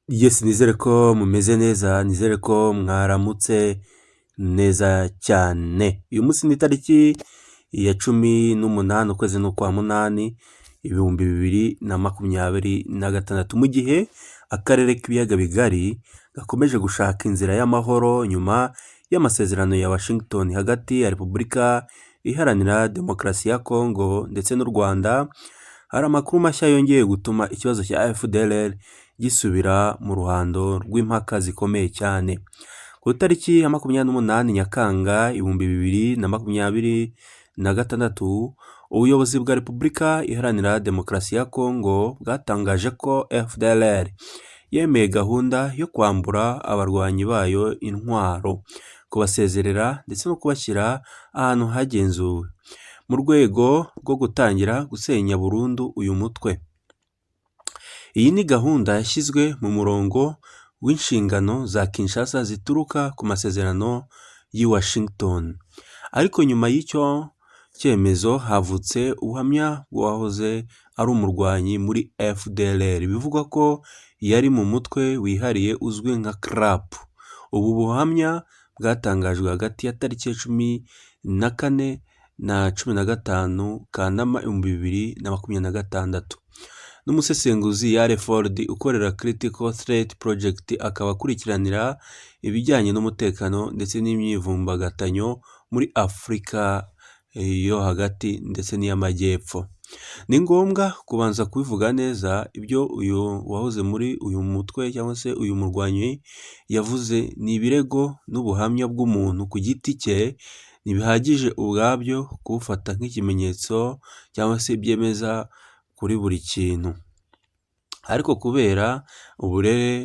Yes, nizere ko mumeze neza, nizere ko mwaramutse neza cyane. Uyu munsi ni itariki ya 18, ukwezi ni ukwa munani, 2026. Mu gihe akarere k'ibiyaga bigari gakomeje gushaka inzira y'amahoro nyuma y'amasezerano ya Washington hagati ya Repubulika Iharanira Demokarasi ya Kongo ndetse n'u Rwanda, hari amakuru mashya yongeye gutuma ikibazo cya FDLR gisubira mu ruhando rw'impaka zikomeye cyane. Ku itariki ya 28 Nyakanga 2026, ubuyobozi bwa Repubulika Iharanira Demokarasi ya Kongo bwatangaje ko FDLR yemeye gahunda yo kwambura abarwanyi bayo intwaro, kubasezerera ndetse no kubashyira ahantu hagenzuwe, mu rwego rwo gutangira gusenya burundu uyu mutwe. Iyi ni gahunda yashyizwe mu murongo w'inshingano za Kinshasa zituruka ku masezerano y'i Washington. Ariko nyuma y'icyo cyemezo havutse ubuhamya bw'uwahoze ari umurwanyi muri FDLR, bivugwa ko yari mu mutwe wihariye uzwi nka CRAP. Ubu buhamya bwatangajwe hagati ya tariki ya 14 na 15 Kanama 2026 n'umusesenguzi Yale Ford ukorera Critical Threat Project, akaba akurikiranira ibijyanye n'umutekano ndetse n'imyivumbagatanyo muri Afurika yo hagati ndetse n'iy'amajyepfo. Ni ngombwa kubanza kubivuga neza, ibyo uyu wahoze muri uyu mutwe cyangwa se uyu murwanyi yavuze ni ibirego n'ubuhamya bw'umuntu ku giti cye, ntibihagije ubwabyo kubufata nk'ikimenyetso cyangwa se byemeza kuri buri kintu. Ariko kubera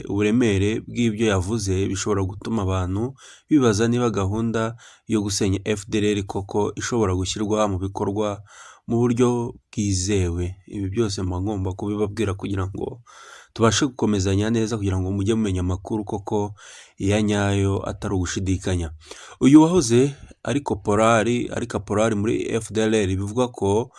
uburemere bw'ibyo yavuze, bishobora gutuma abantu bibaza niba gahunda yo gusenya FDLR koko ishobora gushyirwa mu bikorwa mu buryo bwizewe. Ibi byose mba ngomba kubibabwira kugira ngo tubashe gukomezanya neza, kugira ngo mujye mumenya amakuru koko ya nyayo atari ugushidikanya. Uyu wahoze ari kaporari muri FDLR, bivugwa ko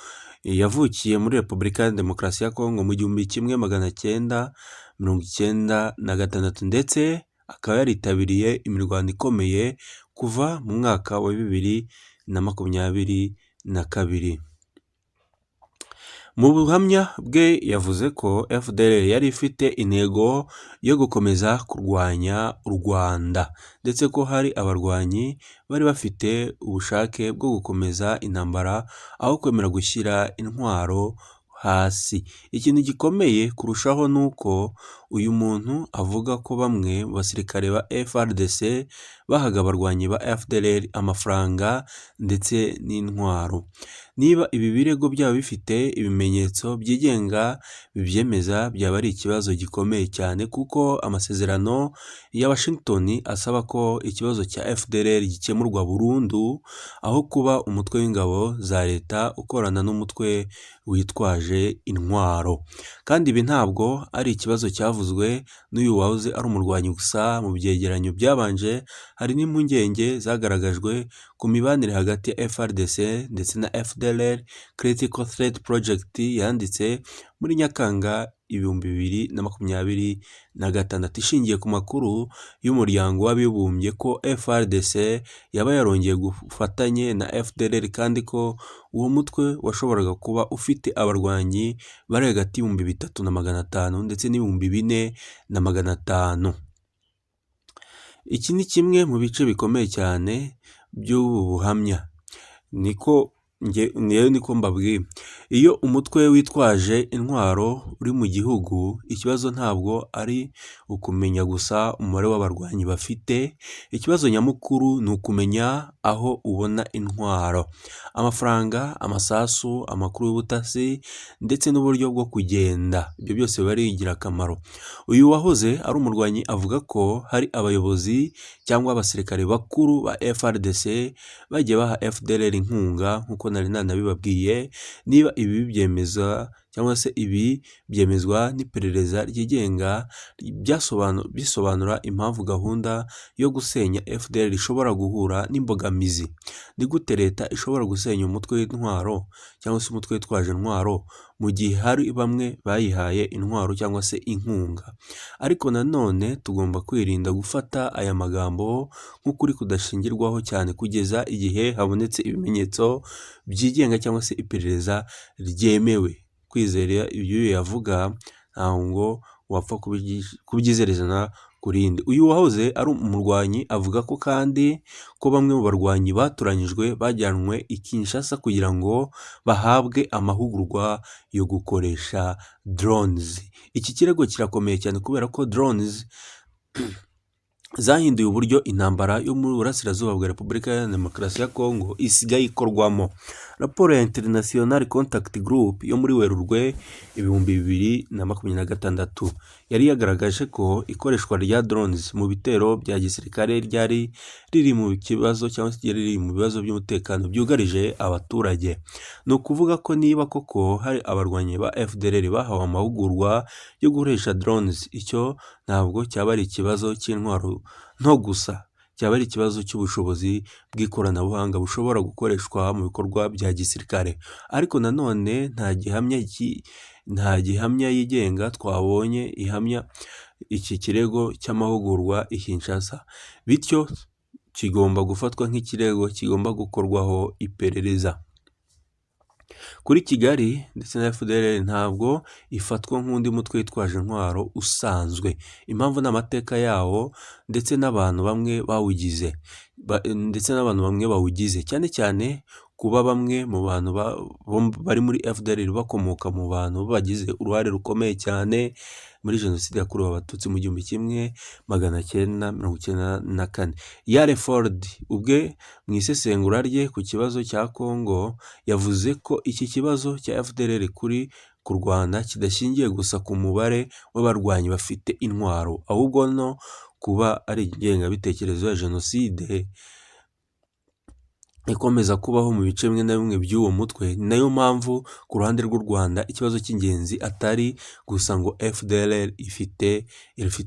yavukiye muri Repubulika ya Demokarasi ya Kongo mu 1996, ndetse akaba yaritabiriye imirwano ikomeye kuva mu mwaka wa 2022. Mu buhamya bwe yavuze ko FDLR yari ifite intego yo gukomeza kurwanya u Rwanda, ndetse ko hari abarwanyi bari bafite ubushake bwo gukomeza intambara aho kwemera gushyira intwaro hasi. Ikintu gikomeye kurushaho ni uko uyu muntu avuga ko bamwe mu basirikare ba FARDC bahaga abarwanyi ba FDLR amafaranga ndetse n'intwaro. Niba ibi birego byaba bifite ibimenyetso byigenga bibyemeza, byaba ari ikibazo gikomeye cyane, kuko amasezerano ya Washington asaba ko ikibazo cya FDLR gikemurwa burundu, aho kuba umutwe w'ingabo za leta ukorana n'umutwe witwaje intwaro. Kandi ibi ntabwo ari ikibazo cyavuzwe n'uyu wahoze ari umurwanyi gusa. Mu byegeranyo byabanje hari n'impungenge zagaragajwe ku mibanire hagati ya FARDC ndetse na FDLR. Critical Threat Project yanditse muri Nyakanga 2026, ishingiye ku makuru y'Umuryango w'Abibumbye, ko FARDC yaba yarongeye gufatanye na FDLR, kandi ko uwo mutwe washoboraga kuba ufite abarwanyi bari hagati ya 3500 ndetse na 4500. Iki ni kimwe mu bice bikomeye cyane by'ubu buhamya, niko niko mbabwiye. Iyo umutwe witwaje intwaro uri mu gihugu, ikibazo ntabwo ari ukumenya gusa umubare w'abarwanyi bafite, ikibazo nyamukuru ni ukumenya aho ubona intwaro, amafaranga, amasasu, amakuru y'ubutasi ndetse n'uburyo bwo kugenda. Ibyo byose biba ari ingirakamaro. Uyu wahoze ari umurwanyi avuga ko hari abayobozi cyangwa abasirikare bakuru ba FARDC bagiye baha FDLR inkunga, nk'uko nari nanabibabwiye. Niba ibi bibyemeza Cyangwa se ibi byemezwa n'iperereza ryigenga bisobanura impamvu gahunda yo gusenya FDLR ishobora guhura n'imbogamizi. Ni gute leta ishobora gusenya umutwe w'intwaro cyangwa se umutwe witwaje intwaro mu gihe hari bamwe bayihaye intwaro cyangwa se inkunga? Ariko nanone tugomba kwirinda gufata aya magambo nk'ukuri kudashingirwaho cyane kugeza igihe habonetse ibimenyetso byigenga cyangwa se iperereza ryemewe. Kwizera ibyo yavuga ntabwo wapfa kubyizerezana ku rindi. Uyu wahoze ari umurwanyi avuga ko kandi ko bamwe mu barwanyi batoranyijwe bajyanwe i Kinshasa kugira ngo bahabwe amahugurwa yo gukoresha drones. Iki kirego kirakomeye cyane kubera ko drones zahinduye uburyo intambara yo mu burasirazuba bwa Repubulika Iharanira Demokarasi ya Kongo isigaye ikorwamo. Raporo ya International Contact Group yo muri Werurwe 2026 yari yagaragaje ko ikoreshwa rya drones mu bitero bya gisirikare ryari riri mu kibazo cyangwa se ryari riri mu bibazo by'umutekano byugarije abaturage. Ni ukuvuga ko niba koko hari abarwanyi ba FDLR bahawe amahugurwa yo gukoresha drones, icyo ntabwo cyaba ari ikibazo cy'intwaro nto gusa, cyaba ari ikibazo cy'ubushobozi bw'ikoranabuhanga bushobora gukoreshwa mu bikorwa bya gisirikare. Ariko nanone nta gihamya yigenga twabonye ihamya iki kirego cy'amahugurwa i Kinshasa, bityo kigomba gufatwa nk'ikirego kigomba gukorwaho iperereza. Kuri Kigali ndetse na FDLR ntabwo ifatwa nk'undi mutwe witwaje intwaro usanzwe. Impamvu ni amateka yawo ndetse n'abantu bamwe bawugize ndetse n'abantu bamwe bawugize, cyane cyane kuba bamwe mu bantu bari muri FDLR bakomoka mu bantu bagize uruhare rukomeye cyane muri Jenoside yakorewe Abatutsi mu 1994. Yale Ford ubwe mu isesengura rye ku kibazo cya Congo yavuze ko iki kibazo cya FDLR kuri ku Rwanda kidashingiye gusa ku mubare w'abarwanyi bafite intwaro, ahubwo no kuba ari ingengabitekerezo ya Jenoside ikomeza kubaho mu bice bimwe na bimwe by'uwo mutwe. Ni nayo mpamvu ku ruhande rw'u Rwanda ikibazo cy'ingenzi atari gusa ngo FDLR ifite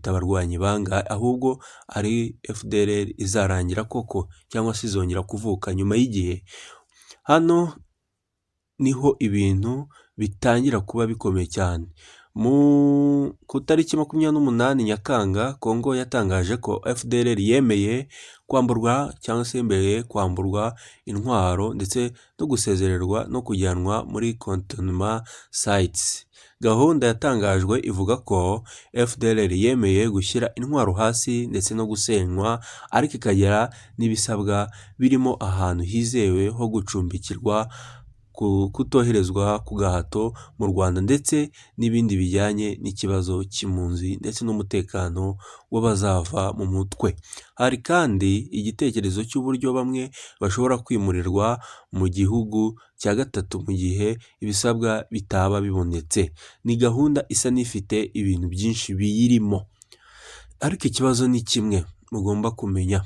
abarwanyi bangahe, ahubwo ari FDLR izarangira koko cyangwa se izongera kuvuka nyuma y'igihe. Hano niho ibintu bitangira kuba bikomeye cyane. Ku tariki 28 Nyakanga, Congo yatangaje ko FDLR yemeye kwamburwa cyangwa se yemeye kwamburwa intwaro ndetse no gusezererwa no kujyanwa muri cantonnement sites. Gahunda yatangajwe ivuga ko FDLR yemeye gushyira intwaro hasi ndetse no gusenywa, ariko ikagira n'ibisabwa birimo ahantu hizewe ho gucumbikirwa, kutoherezwa ku gahato mu Rwanda ndetse n'ibindi bijyanye n'ikibazo cy'impunzi ndetse n'umutekano w'abazava mu mutwe. Hari kandi igitekerezo cy'uburyo bamwe bashobora kwimurirwa mu gihugu cya gatatu mu gihe ibisabwa bitaba bibonetse. Ni gahunda isa n'ifite ibintu byinshi biyirimo. Ariko ikibazo ni kimwe mugomba kumenya: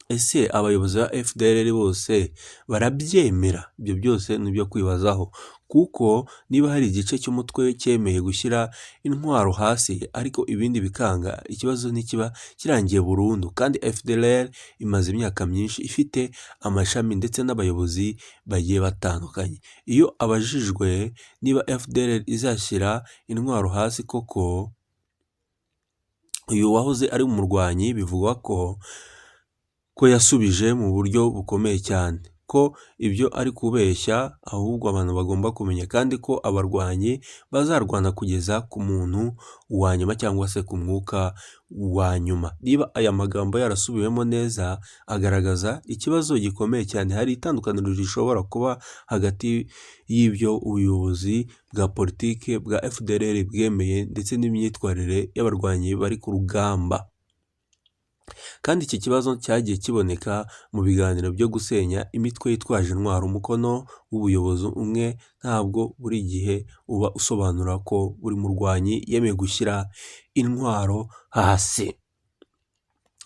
ese abayobozi ba FDLR bose barabyemera? Ibyo byose ni ibyo kwibazaho, kuko niba hari igice cy'umutwe cyemeye gushyira intwaro hasi ariko ibindi bikanga, ikibazo ntikiba kirangiye burundu. Kandi FDLR imaze imyaka myinshi ifite amashami ndetse n'abayobozi bagiye batandukanye. Iyo abajijwe niba FDLR izashyira intwaro hasi koko, uyu wahoze ari umurwanyi bivugwa ko yasubije mu buryo bukomeye cyane ko ibyo ari kubeshya, ahubwo abantu bagomba kumenya kandi ko abarwanyi bazarwana kugeza ku muntu wa nyuma cyangwa se ku mwuka wa nyuma. Niba aya magambo yarasubiwemo neza, agaragaza ikibazo gikomeye cyane. Hari itandukaniro rishobora kuba hagati y'ibyo ubuyobozi bwa politiki bwa FDLR bwemeye ndetse n'imyitwarire y'abarwanyi bari ku rugamba. Kandi iki kibazo cyagiye kiboneka mu biganiro byo gusenya imitwe yitwaje intwaro. Umukono w'ubuyobozi umwe ntabwo buri gihe uba usobanura ko buri murwanyi yemeye gushyira intwaro hasi.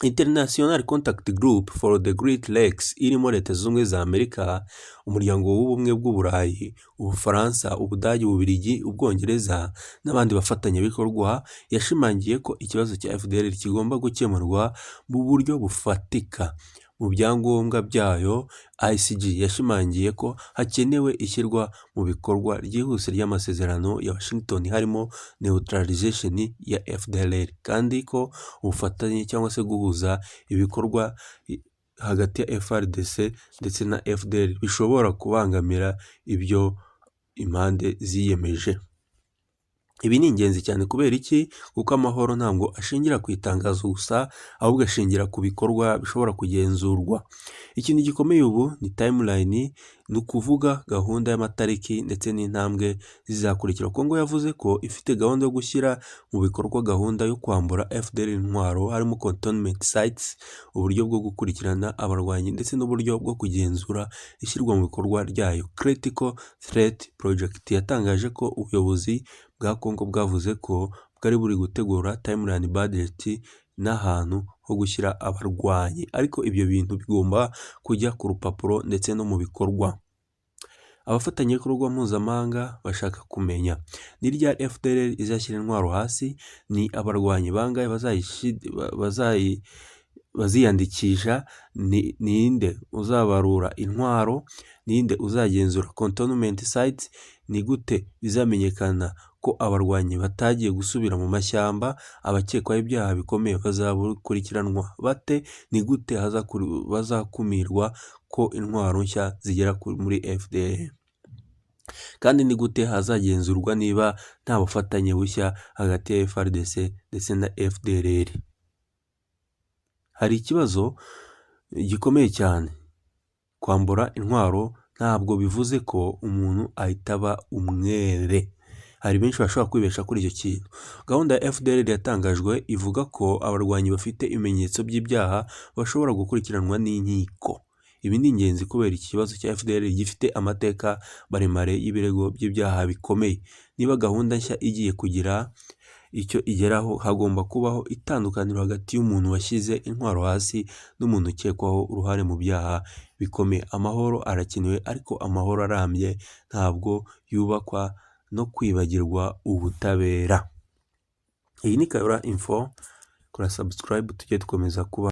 International Contact Group for the Great Lakes irimo Leta Zunze Ubumwe za Amerika, Umuryango w'Ubumwe bw'Uburayi, Ubufaransa, Ubudage, Ububiligi, Ubwongereza n'abandi bafatanyabikorwa, yashimangiye ko ikibazo cya FDLR kigomba gukemurwa mu buryo bufatika. Mu byangombwa byayo, ICG yashimangiye ko hakenewe ishyirwa mu bikorwa ryihuse ry'amasezerano ya Washington, harimo neutralization ya FDLR, kandi ko ubufatanye cyangwa se guhuza ibikorwa hagati ya FARDC ndetse na FDLR bishobora kubangamira ibyo impande ziyemeje. Ibi ni ingenzi cyane. Kubera iki? Kuko amahoro ntabwo ashingira ku itangazo gusa, ahubwo ashingira ku bikorwa bishobora kugenzurwa. Ikintu gikomeye ubu ni timeline, ni ukuvuga gahunda y'amatariki ndetse n'intambwe zizakurikira. Kongo yavuze ko ifite gahunda yo gushyira mu bikorwa gahunda yo kwambura FDLR intwaro, harimo cantonment sites, uburyo bwo gukurikirana abarwanyi ndetse n'uburyo bwo kugenzura ishyirwa mu bikorwa ryayo. Critical Threat Project yatangaje ko ubuyobozi bwa Kongo bwavuze ko bwari buri gutegura timeline, budget n'ahantu ho gushyira abarwanyi, ariko ibyo bintu bigomba kujya ku rupapuro ndetse no mu bikorwa. Abafatanyabikorwa mpuzamahanga bashaka kumenya: ni ryari FDLR izashyira intwaro hasi? Ni abarwanyi bangahe baziyandikisha? Ninde uzabarura intwaro? Ninde uzagenzura cantonment sites? Ni gute bizamenyekana ko abarwanyi batagiye gusubira mu mashyamba? Abakekwaho ibyaha bikomeye bazakurikiranwa bate? Ni gute bazakumirwa ko intwaro nshya zigera muri FDLR? Kandi ni gute hazagenzurwa niba nta bufatanye bushya hagati ya FARDC ndetse na FDLR? Hari ikibazo gikomeye cyane. Kwambura intwaro ntabwo bivuze ko umuntu ahita aba umwere. Hari benshi bashobora kwibesha kuri icyo kintu. Gahunda ya FDLR yatangajwe ivuga ko abarwanyi bafite ibimenyetso by'ibyaha bashobora gukurikiranwa n'inkiko. Ibi ni ingenzi kubera iki kibazo cya FDLR gifite amateka maremare y'ibirego by'ibyaha bikomeye. Niba gahunda nshya igiye kugira icyo igeraho, hagomba kubaho itandukaniro hagati y'umuntu washyize intwaro hasi n'umuntu ukekwaho uruhare mu byaha bikomeye. Amahoro arakenewe, ariko amahoro arambye ntabwo yubakwa no kwibagirwa ubutabera. Iyi ni Kayora Info, kora subscribe tujye dukomeza kuba.